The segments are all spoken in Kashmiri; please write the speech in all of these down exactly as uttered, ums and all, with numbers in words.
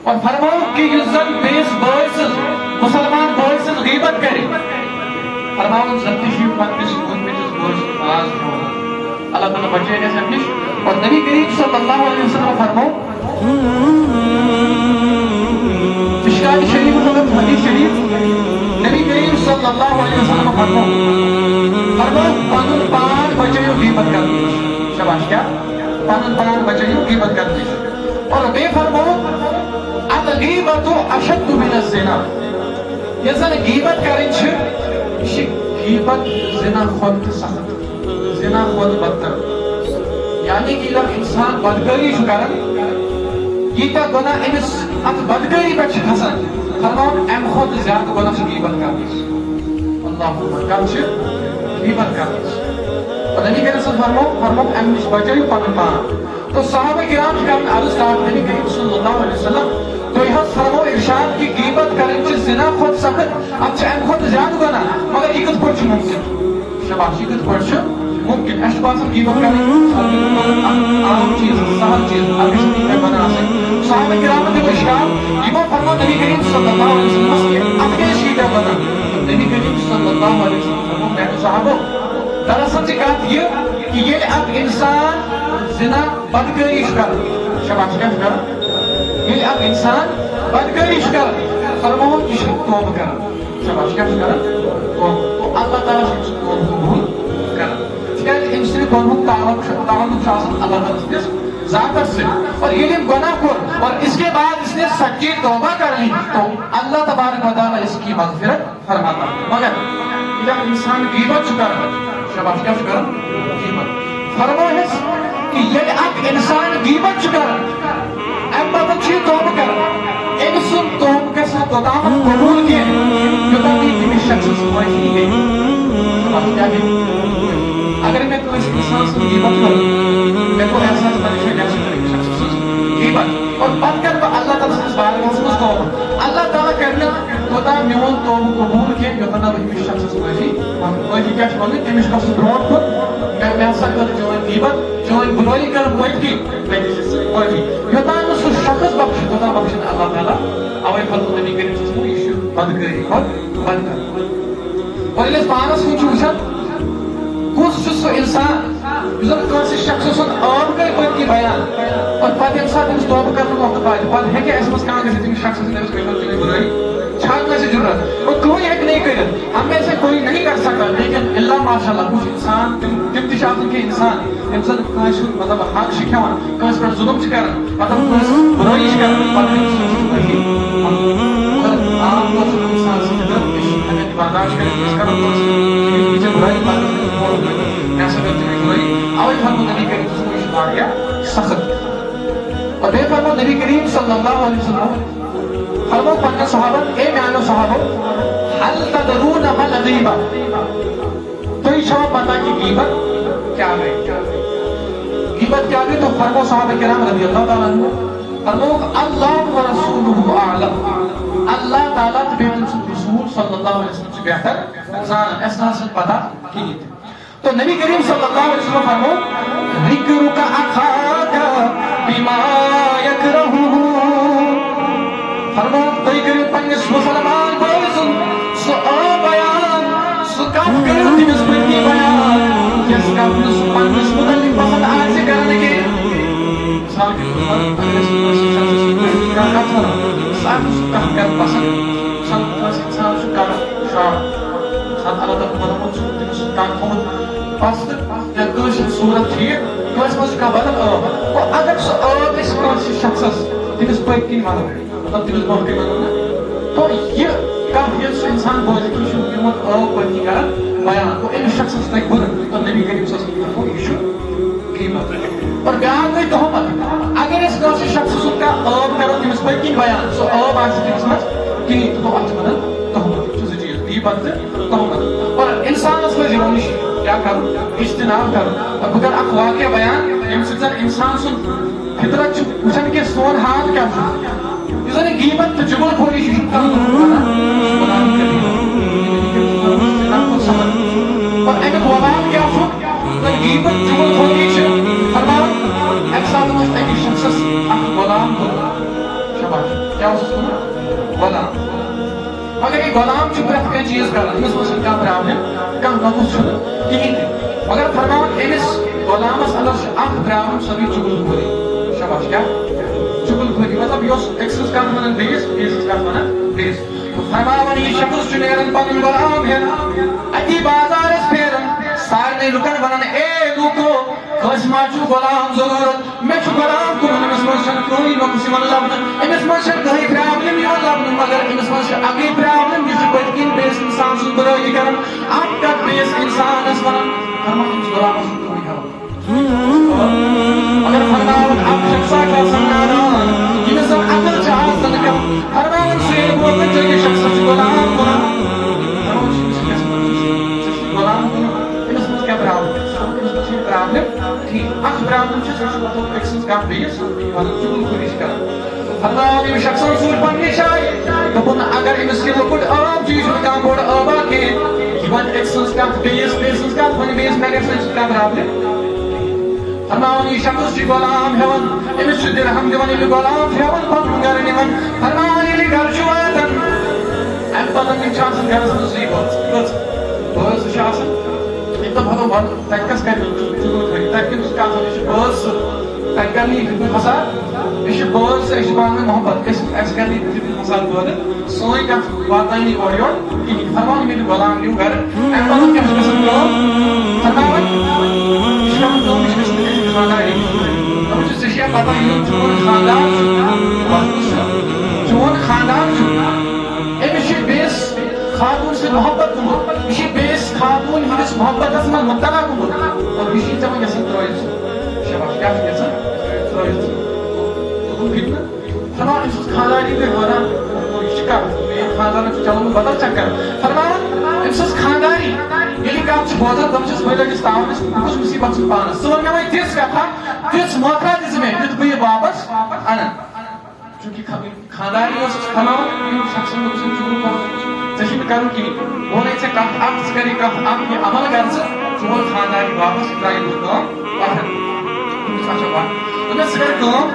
اور فرماؤ کہ یُس زن بیٚیِس بٲے سٕنٛز، مسلمان بٲے سٕنٛز غیبت کرِ، فرماوُن زن تہِ چھُ یہِ پننِس مُؤمنِس بٲے سُنٛد ماز کھٮ۪وان۔ اللہ تعالیٰ بچٲے گژھِ اَمہِ نِش۔ اور نبی کریم صلی اللہ علیہ وسلم فرموو، مشکات شریف منٛز حدیث شریف، نبی کریم صلی اللہ علیہ وسلم فرموو، فرموو، پنُن پان بچٲیِو غیبت کرنہٕ نِش۔ شاباش، کیٛاہ؟ پنُن پان بچٲیِو غیبت کرنہٕ نِش۔ اور بیٚیہِ فرموو، الغیبۃ اشد من الزنا۔ یۄس زن غیبت کرٕنۍ چھِ، یہِ چھِ غیبت زنا کھۄتہٕ تہِ سخت، زنا کھۄتہٕ بدتر۔ یعنی کہ ییٚلہِ اکھ انسان بدکٲری چھُ کران، ییٖتیٛاہ گۄناہ أمِس اتھ بدکٲری پٮ۪ٹھ چھِ کھسان، فرماوُن، امہِ کھۄتہٕ زیادٕ گۄناہ چھُ غیبت کرنَس۔ اللہ اکبر، کم چھِ غیبت کرنَس۔ اور نبی کریم صلی اللہ علیہ وسلم فرموو، فرموو، امہِ نِش بچٲیِو پنُن پان۔ تو صحابہ کرام چھِ کران عرض، کہا نبی کریم صلی اللہ علیہ وسلم، تُہۍ حظ فرموو ارشاد کہ غیبت کرٕنۍ چھِ زنا کھۄتہٕ سخت، اتھ چھِ امہِ کھۄتہٕ زیادٕ گۄناہ، مگر یہِ کِتھ پٲٹھۍ چھُ مُمکِن؟ شاباش، یہِ کِتھ پٲٹھۍ چھُ مُمکِن؟ اَسہِ چھُ باسان غیبت کرٕنۍ اکھ عام چیٖز، سہل چیٖز، اتھ گژھِ نہٕ ییٖتیٛاہ گۄناہ آسٕنۍ۔ صحابہ کرامن تہِ وٕچھ ارشاد، یِمو فرموو نبی کریم صلی اللہ علیہ وسلمس کہ اتھ کیٛازِ چھِ ییٖتیٛاہ گۄناہ؟ نبی کریم صلی اللہ علیہ وسلم فرموو، میانیو صحابو، دراصل چھِ کتھ یہِ کہ ییٚلہِ اکھ انسان زنا بدکٲری چھُ کران، شاباش، کیٛاہ چھُ کران؟ ییٚلہِ اکھ انسان بدکٲری چھُ کران، فرمووُکھ، یہِ چھُ توبہٕ کران۔ شاباش، کیٛاہ چھُ کران؟ توبہٕ۔ تو اللہ تعالیٰ چھُ أمۍ سُنٛد توبہٕ قبوٗل کران۔ تِکیٛازِ أمۍ سٕنٛدِ دۄن ہُنٛد تعلق چھُ، تعلق چھُ آسان اللہ تعالیٰ سٕنٛدِس ذاتس سۭتۍ۔ اور ییٚلہِ أمۍ گۄناہ کوٚر اور اس کے بعد اس نے سچی توبہ کر لی، تو اللہ تبارک و تعالیٰ اس کی مغفرت فرماتا۔ مگر ییٚلہِ اکھ انسان غیبت چھُ کران، شاباش، کیٛاہ چھُ کران؟ غیبت۔ فرمووُس کہ ییٚلہِ اکھ انسان غیبت چھُ کران، امہِ باپتھ چھُ یہِ توبہٕ کران، أمۍ سُنٛد توبہٕ گژھِ نہٕ توٚتامَتھ قبوٗل کینٛہہ، یوٚتام نہٕ تٔمِس شخصس معٲفی گٔے۔ شاباش، کیٛاہ گٔے؟ اگر مےٚ کٲنٛسہِ انسان سٕنٛز غیبت کٔر، مےٚ کوٚر احساس، مےٚ چھُ یَتھ سۭتۍ أمِس شخص سٕنٛز غیبت، اور پتہٕ کرٕ بہٕ اللہ تعالیٰ سٕنٛدِس بارگاہس منٛز توبہٕ۔ اللہ تعالیٰ کرِ نہٕ توٚتام میون توبہٕ قبوٗل کینٛہہ، یوٚتام نہٕ بہٕ أمِس شخصس معٲفی منٛگہٕ۔ معٲفی کیٛاہ چھِ منٛگٕنۍ؟ تٔمِس چھُ گژھُن برونٛٹھ کُن، مےٚ، مےٚ ہسا کٔر چٲنۍ غیبت، چٲنۍ بُرٲیی کٔر معٲفی، مےٚ دِ ژٕ معٲفی۔ یوٚتام نہٕ سُہ شخص بخشہِ، توٚتام بخشہِ نہٕ اللہ تعالیٰ۔ اوے فرموو نبی کریم صلی اللہ علیہ وسلم، یہِ چھُ بدکٲری کھۄتہٕ بدتر۔ اور ییٚلہِ أسۍ پانس کُن چھِ وٕچھان، کُس چھُ سُہ انسان یُس زن کٲنٛسہِ شخصہٕ سُنٛد عٲب کرِ پٔتۍ کِنۍ بیان، اور پتہٕ ییٚمہِ ساتہٕ تٔمِس توبہٕ کرنُک وقت واتہِ، پتہٕ ہیٚکہِ اَسہِ منٛز کانٛہہ گٔژھِتھ تٔمِس شخصس، تٔمِس کٔرِو تُہۍ بُرٲیی؟ چھا کٲنٛسہِ جُرت؟ اور کٕہٕنۍ ہیٚکہِ نہٕ یہِ کٔرِتھ۔ ہم میں سے کوئی نہیں کر سکتا، لیکن الا ماشاء اللہ، کُس انسان، تِم، تِم تہِ چھِ آسان کینٛہہ انسان، یِم زن کٲنٛسہِ ہُنٛد، مطلب، حق چھِ کھٮ۪وان، کٲنٛسہِ پٮ۪ٹھ ظُلُم چھِ کران، مطلب، کٲنٛسہِ بُرٲیی چھِ کران، پتہٕ چھِ سُہ چیٖز معٲفی منٛگان۔ مگر عام طور چھُ انسان سٕنٛدِ خٲطرٕ، أسۍ چھِنہٕ ہٮ۪کان یہِ برداشت کٔرِتھ، أسۍ کرو کٲنٛسہِ ہٕنٛز بُرٲیی، پتہٕ چھِ أسۍ پانہٕ کران، مےٚ ہسا کٔر تٔمِس بُرٲیی۔ اوے فرموو نبی کریم صلی اللہ علیہ وسلم، یہِ چھُ واریاہ سخت۔ اور بیٚیہِ فرموو نبی کریم صلی اللہ علیہ وسلم، فرموو پننٮ۪ن صحابن، اے میانیو صحابو، هل تدرون ما الغیبہ؟ تۄہہِ چھوا پتہ کہ غیبت کیٛاہ گٔے؟ غیبت کیٛاہ گٔے؟ تو فرموو صحابہ کرام رضی اللہ تعالیٰ عنہ، فرمووُکھ، اللہ و رسولہ اعلم، اللہ تعالیٰ تہٕ بیٚیہِ تٔمۍ سُنٛد رسول صلی اللہ علیہ وسلم چھِ بہتر زانان، اَسہِ نہ حظ چھِنہٕ پتہ کِہیٖنۍ تہِ۔ تو نبی کریم صلی اللہ علیہ وسلم فرموو، ذکرک اخاک بما یکرہہ۔ فرموو، تُہۍ کٔرِو پننِس مسلمان بٲے سُنٛد سُہ عٲب بیان، سُہ کتھ کٔرِو تٔمِس پٔتۍ کِنۍ بیان، یۄس کتھ نہٕ سُہ پننِس متعلق پسند آسہِ کرنہٕ کینٛہہ۔ مثال کے طور پر، اگر أسۍ کٲنٛسہِ شخصس سۭتۍ کانٛہہ کتھ ونو، سُہ اگر سُہ کتھ کرِ پسند، مثال کٲنٛسہِ انسانس چھُ کران شراب، مثال اللہ تعالیٰ ہن بنوومُت چھُ تٔمِس سُہ کتھ تھوٚمُت پستہٕ یا کٲنٛسہِ ہٕنٛز صوٗرت ٹھیٖک، کٲنٛسہِ منٛز چھُ کانٛہہ بدل عٲب، گوٚو اگر سُہ عٲب أسۍ کٲنٛسہِ شخصس تٔمِس پٔتۍ کِنۍ ونو، مطلب تٔمِس برونٛہہ کَنہِ وَنو نا۔ تو یہِ کَتھ ییٚلہِ سُہ اِنسان بوزِ کہِ یہِ چھُ میون عٲب پٔتۍ کِنۍ کران بیان، تو أمِس شخصَس لَگہِ بُرٕ، تو نبی کریم صلی اللہ علیہ وسلم دوٚپُن، یہِ چھُ غیبت۔ اور بیٛاکھ گٔے تہمت۔ اگر أسۍ کٲنٛسہِ شخصہٕ سُنٛد کانٛہہ عٲب کرو تٔمِس پٔتۍ کِنۍ بیان، سُہ عٲب آسہِ نہٕ تٔمِس منٛز کِہیٖنۍ، تو اَتھ چھِ وَنان تہمت۔ چھُ زٕ چیٖز، غیبت تہٕ تہمت۔ اور اِنسانَس پَزِ یِمو نِش کیٛاہ کَرُن؟ اجتناب کَرُن۔ اور بہٕ کَرٕ اَکھ واقعہ بیان، ییٚمہِ سۭتۍ زَن اِنسان سُنٛد فطرت چھُ وٕچھان کہِ سون حال کیٛاہ چھُ۔ یُس زَن یہِ غیبت تہٕ چُغل خوری چھُ، یہِ چھُ کَرُن گۄناہ، گۄناہ کبیٖرہ۔ اور اَمیُک وبال کیٛاہ چھُ؟ یُس زَن غیبت چُغل خوری چھِ، فرماوان، اَکہِ ساتہٕ اوس أکِس شخصَس اَکھ غلام کوٚرمُت۔ شاباش۔ کیٛاہ اوسُس وَنان؟ غلام۔ مگر یہِ غلام چھُ پرٛٮ۪تھ کانٛہہ چیٖز کران، أمِس منٛز چھُنہٕ کانٛہہ پرابلم، کانٛہہ نقص چھُنہٕ کِہیٖنۍ تہِ۔ مگر فرماوان أمِس غلامس اندر چھِ اکھ پرابلم، سۄ گٔے چُغل خوری۔ شاباش، کیٛاہ؟ چُغل خوری، مطلب یہِ اوس أکۍ سٕنٛز کتھ ونان بیٚیِس، بیٚیِس سٕنٛز کتھ ونان بیٚیِس۔ فرماوان یہِ شخص چھُ نیران پنُن غلام ہٮ۪تھ، اتی بازارس پھیران، سارنٕے لُکن ونان، اے لوٗکو، کٲنٛسہِ ما چھُ غلام ضروٗرت؟ مےٚ چھُ غلام تُلُن، أمِس منٛز چھَنہٕ کٕہٕنۍ نۄقص یِوان لَبنہٕ، أمِس منٛز چھَنہٕ کٕہٕنۍ پرابلم یِوان لَبنہٕ، مگر أمِس منٛز چھِ اَکٕے پرابلم، یہِ چھُ پٔتۍ کِنۍ بیٚیِس اِنسان سٕنٛز بُرٲیی کران، اَکھ کَتھ بیٚیِس اِنسانَس وَنان، فرماوان، أمِس غلامَس چھُنہٕ کٕہٕنۍ ہٮ۪وان۔ مگر فرماوان، اَکھ شخصا چھُ آسان نادان، ییٚمِس زَن عقل چھِ آسان کم، فرماوان، سُہ ییٚلہِ بوزان چھُ، یہِ شخص چھُ غلام بَنان، فرماوان چھُ، أمِس چھُ غلام بَنان، أمِس منٛز کیٛاہ پرابلم؟ أمِس منٛز چھَنہٕ پرابلم۔ ٹھیٖک، اکھ پرابلم چھِ، سُہ چھُ مطلب أکۍ سٕنٛز کَتھ بیٚیِس، مطلب، چُغل خوری چھِ کران۔ فرماوان، ییٚمہِ شخصن سوٗز پننہِ جایہِ، دوٚپُن، اگر أمِس یہِ لۄکُٹ عٲب چھُ، یہِ چھُنہٕ کانٛہہ بوٚڑ عٲبا کِہیٖنۍ، یہِ وَنہِ أکۍ سٕنٛز کَتھ بیٚیِس، بیٚیہِ سٕنٛز کَتھ وَنہِ بیٚیِس، مےٚ گژھِ نہٕ أمِس سۭتۍ کانٛہہ پرابلم۔ فرماوان، یہِ شخص چھُ غلام ہٮ۪وان، أمِس چھُ درہم دِوان، ییٚلہِ غلام چھُ ہٮ۪وان، پنُن گرٕ نِوان۔ فرماوان، ییٚلہِ گرٕ چھُ واتان، اَمہِ پتہٕ یِم چھِ آسان گرس منٛز زٕے بٲژ، کٔژ بٲژ چھِ آسان؟ ییٚلہِ تِم پتہٕ وَنان، تَتہِ کَس کَرِ چُغل خوری؟ تَتہِ کٔمِس چھِ آسان؟ یہِ چھِ بٲژ سُہ۔ تَتہِ کَرِ نہٕ یہِ فِتنہٕ فساد۔ یہِ چھِ بٲژ سُہ، أسۍ چھِ پانہٕ ؤنۍ محبت، أسۍ، اَسہِ کَرِ نہٕ یہِ فِتنہٕ فساد پٲدٕ۔ سٲنۍ کَتھ واتناونی اورٕ یور کِہیٖنۍ۔ فرماوان، ییٚلہِ غلام نیوٗ گَرٕ، اَمہِ پَتہٕ کیٛاہ چھُ گژھان کٲم؟ فرماوان، یہِ چھُ پٮ۪وان کٲم، یہِ چھُ گژھان أمِس خانٛدارِ۔ دَپان چھُ، ژےٚ چھےٚ پَتہ، یہِ چون خانٛدار چھُ، وَقتَس چھُ، چون خانٛدار چھُ، أمِس چھُ بیٚیِس خاتوٗن سۭتۍ محبت گوٚمُت، یہِ چھُ بیٚیِس خاتوٗن ہٕنٛدِس محبتَس منٛز مُبتلا گوٚمُت، اور یہِ چھُ ژےٚ وۄنۍ یَژھان ترٛٲوِتھ ژٕ۔ شاباش، کیٛاہ چھُ یَژھان؟ ترٛٲوِتھ ژٕ۔ دوٚپُن، فِتنہٕ۔ فرماوان، أمۍ سٕنٛز خانٛداری گٔے حٲران، یہِ چھِ کَتھ، میٛٲنۍ خانٛدارَن چھُ چَلومُت بدل چکر۔ فرماوان، أمۍ سٕنٛز خانٛداری، ییٚلہِ یہِ کَتھ چھِ بوزان، دَپان چھِس، بٔلۍ لٔگِس تاونَس، بہٕ کُس مُصیٖبت چھُس پانَس؟ ژٕ وَن مےٚ وۄنۍ تِژھ کَتھا، تِژھ مٲخرا دِ ژٕ مےٚ، یُتھ بہٕ یہِ واپَس اَنَن۔ چوٗنٛکہِ خا-، خانٛداری ٲسٕس فرماوان، یِم شخصَن دوٚپُس، أمۍ چوٗنٛکہِ کوٚر، ژےٚ چھُے نہٕ کَرُن کِہیٖنۍ۔ بہٕ وَنَے ژےٚ کَتھ اَکھ، ژٕ کَر یہِ کَتھ اَکھ، یہِ عمل کَر ژٕ، چون خانٛدار یی واپَس، یہِ ترٛایہِ بہٕ کٲم پَتھَر۔ دوٚپمَس، اچھا، وَن۔ دوٚپمَس، ژٕ کَر کٲم،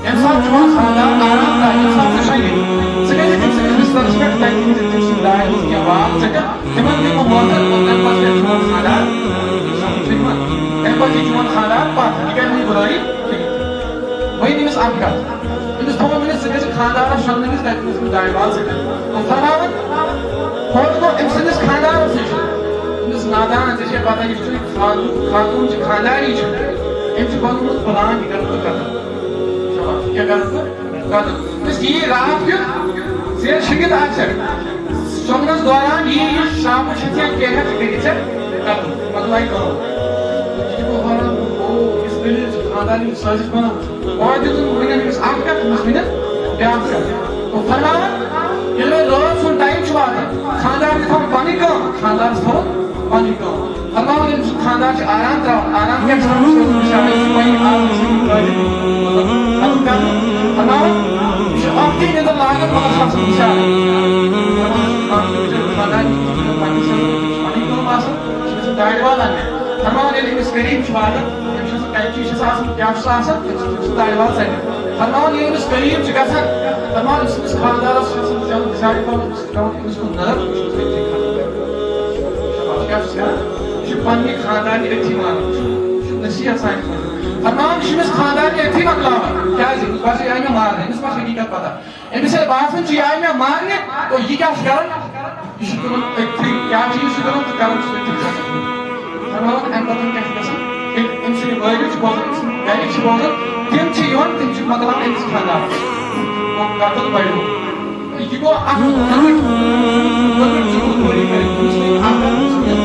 ییٚمہِ ساتہٕ چون خانٛدار آرام ترٛایہِ، ییٚمہِ ساتہٕ ژٕ شۄنٛگہِ، ژٕ گٔژھِ تٔمۍ سٕنٛدِس بِستَرَس پٮ۪ٹھ تَتہِ تٔمۍ سٕنٛدِ دارِ ہٕنٛز کینٛہہ وال ژٔٹِتھ، تِمَن دِ بہٕ موزٕ، اور تَمہِ پَتہٕ چھُ چون خانٛدار، سَمجھ چھُ یِوان؟ تَمہِ پَتہٕ چھُ چون خانٛدار پَتھ، یہِ کَرِ نہٕ یہِ بُرٲیی کِہیٖنۍ۔ وۄنۍ تٔمِس اَکھ کَتھ، أمِس تھوٚو ؤنِتھ، ژٕ گژھِ خانٛدارَس شۄنٛگنٲوِس، تَتہِ تٔمۍ سٕنٛدِ دارِ وال ژٔٹِتھ۔ اور فرماوان، ہورٕ گوٚو أمۍ سٕنٛدِس خانٛدارَس نِش، أمِس نادان، ژےٚ چھےٚ پَتہ، یُس چھُ خاتوٗن، خاتوٗن چھِ خانٛداری چھِ، أمۍ چھُ بَنومُت پٕلان، یہِ کَرَکھ بہٕ قتل۔ شاباش، یہِ کیٛاہ کَرَکھ بہٕ؟ قتل۔ أمِس یی راتھ کیُتھ، ژٕ ییٚلہِ شِنٛگِتھ آسَکھ، شۄنٛگنَس دوران یی یہِ شرٛاپہٕ چھَتھ یا کینٛہہ ہٮ۪تھ، یہِ کَرِ ژےٚ قتل۔ پَتہٕ لَگہِ کٲم۔ یہِ چھُ گوٚو حٲران، گوٚو یُس دٔلیٖل چھِ خانٛدارنہِ سٲزِش بَنٲومٕژ۔ گۄڈٕ دیُت وٕنٮ۪ن أمِس اَکھ کَتھ، أمِس وٕنٮ۪ن بیٛاکھ کَتھ۔ گوٚو فرماوان، ییٚلہِ وۄنۍ رٲژ ہُنٛد ٹایم چھُ واتان، خانٛدارنہِ تھاوُن پَنٕنۍ کٲم، خانٛدارَس تھاوُن پَنٕنۍ کٲم۔ فرماوان، ییٚلہِ سُہ خانٛدار چھُ آرام ترٛاوان، آرام کیٛاہ چھُ تھاوُن؟ سُہ چھُ بِچارٕ صُبحٲیی آرام سۭتۍ قٲدِر، مطلب، ختم کَرُن۔ فرماوان، یہِ چھُ اَکھ تہِ نِندٕر لاگان، مگر سُہ آسان بِچارٕ۔ فرماوان، خانٛدارنہِ چھُ پَنٕنۍ کٲم آسان، سُہ چھُ دارِ وال اَننہِ۔ فرماوان، ییٚلہِ أمِس قریٖب چھُ واتان، أمِس چھُ آسان کَنچی، چھُس آسان، کیٛاہ چھُس آسان، أمِس چھُ دارِ وال ژَٹِتھ۔ فرماوان، ییٚلہِ أمِس قریٖب چھُ گژھان، فرماوان، أمِس، أمِس خانٛدارَس چھُ آسان بِچارَس دارِ وال، أمِس چھُ پٮ۪وان أمِس کُن نظر وٕچھُن، أمِس چھُ ختم کرُن۔ شاباش، کیٛاہ چھُس کران؟ یہِ چھُ پننہِ خانٛدارنہِ أتھی ماران، یہِ چھُ، یہِ چھُ نصیحت سانہِ خٲطرٕ۔ فرماوان، یہِ چھُ أمِس خانٛدارنہِ أتھی مۄکلاوان۔ کیٛازِ؟ بَس یہِ آیہِ مےٚ مارنہٕ، أمِس ما چھِ حقیٖقت پتہ؟ أمِس ییٚلہِ باسان چھُ، یہِ آیہِ مےٚ مارنہِ، تو یہِ کیٛاہ چھُ کران؟ یہِ چھُ تُلان أتھی، کیٛاہ چیٖز چھُ تُلان تہٕ کران چھُ أتھی ختم۔ فرماوان، اَمہِ پتہٕ کیٛاہ چھُ گژھان؟ ییٚلہِ أمۍ سٕنٛدِ وٲلِد چھِ بوزان، أمۍ سٕنٛدِ گرِکۍ چھِ بوزان، تِم چھِ یِوان، تِم چھِ مۄکلاوان أمِس خانٛدار۔ گوٚو قتل بڑیو۔ یہِ گوٚو اکھ لۄکٕٹ، لۄکٕٹ ژوٗر چوری کٔرِتھ، أمِس نہٕ اکھ اکھ ژوٗر۔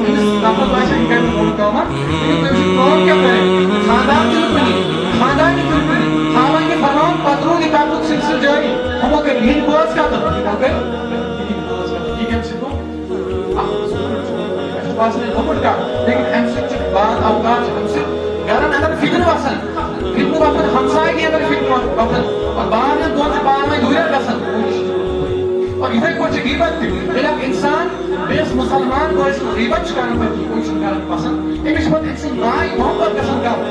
أمِس نفرَس باسیو، یہِ کَرِ نہٕ بوٚڑ کٲمہ۔ لیکن تٔمِس چھِ کٲم کیٛاہ کَرٕنۍ؟ خانٛدار تہِ نہٕ کُنی، خانٛدارنہِ تہِ نہٕ کُنی۔ حالانکہ فرماوان پَتہٕ روٗد یہِ قتلُک سلسلہٕ جٲری۔ ہُمو کٔرۍ یِہِنٛدۍ بٲژ قتل، یِمو کٔرۍ یِہِنٛدۍ بٲژ قتل۔ یہِ کَمہِ سۭتۍ گوٚو؟ اَتھ منٛز چھُ، مےٚ چھُ باسان، یہِ لۄکُٹ کَتھ، لیکن اَمہِ سۭتۍ چھُ بعض اوقات چھُ اَمہِ سۭتۍ گَرَن اَندَر فِتنہٕ وَسان، فِتنہٕ وَسان، ہمسایہِ اَندَر فِتنہٕ وَسان، اور بعض یِم دۄن چھِ پانہٕ ؤنۍ دوٗرٮ۪ر گژھان۔ اور یِتھَے پٲٹھۍ چھِ غیٖبت تہِ۔ ییٚلہِ اَکھ اِنسان بیٚیِس مُسلمان بٲے سٕنٛز غیٖبت چھُ کَران، پَتہٕ چھُ کوٗشِش کَران پَسنٛد، أمِس چھِ پَتہٕ أمۍ سٕنٛز ناے محبت گژھان کَم۔